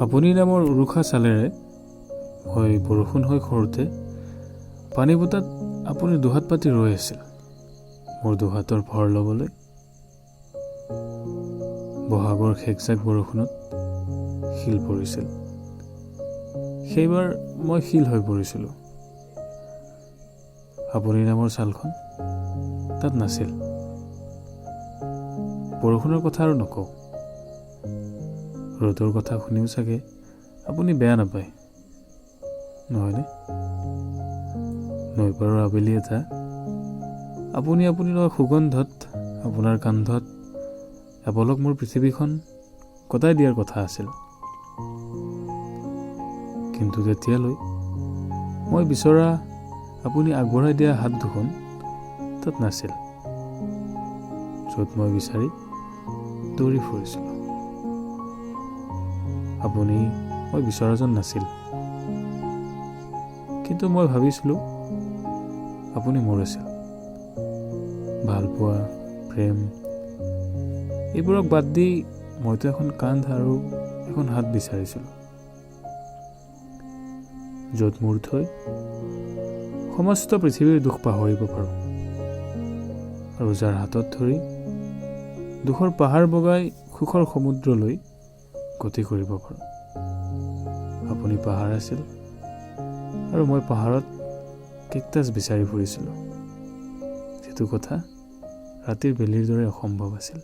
আপুনি নামৰ উৰুখা চালেৰে মই বৰষুণ হৈ সৰোঁতে পানী বুটাত আপুনি দুহাত পাতি ৰৈ আছিল মোৰ দুহাতৰ ভৰ ল'বলৈ। বহাগৰ শেষজাক বৰষুণত শিল পৰিছিল, সেইবাৰ মই শিল হৈ পৰিছিলোঁ। আপুনি নামৰ ছালখন তাত নাছিল। বৰষুণৰ কথা আৰু নকওঁ, ৰ'দৰ কথা শুনিও চাগে আপুনি বেয়া নাপায়, নহয়নে? নৈ পাৰৰ আবেলি এটা আপুনি আপুনি লোৱা সুগন্ধত আপোনাৰ কান্ধত এপলক মোৰ পৃথিৱীখন কটাই দিয়াৰ কথা আছিল। কিন্তু তেতিয়ালৈ মই বিচৰা আপুনি আগবঢ়াই দিয়া হাত দুখন তাত নাছিল, য'ত মই বিচাৰি দৌৰি ফুৰিছিলোঁ। আপুনি মই বিচৰাজন নাছিল, কিন্তু মই ভাবিছিলোঁ আপুনি মোৰ আছিল। ভালপোৱা, প্ৰেম এইবোৰক বাদ দি মইতো এখন কান্ধ আৰু এখন হাত বিচাৰিছিলোঁ, য'ত মূৰ থৈ সমস্ত পৃথিৱীৰ দুখ পাহৰিব পাৰোঁ আৰু যাৰ হাতত ধৰি দুখৰ পাহাৰ বগাই সুখৰ সমুদ্ৰলৈ গতি কৰিব পাৰোঁ। আপুনি পাহাৰ আছিল আৰু মই পাহাৰত কেকটাছ বিচাৰি ফুৰিছিলোঁ, যিটো কথা ৰাতিৰ বেলিৰ দৰে অসম্ভৱ আছিল।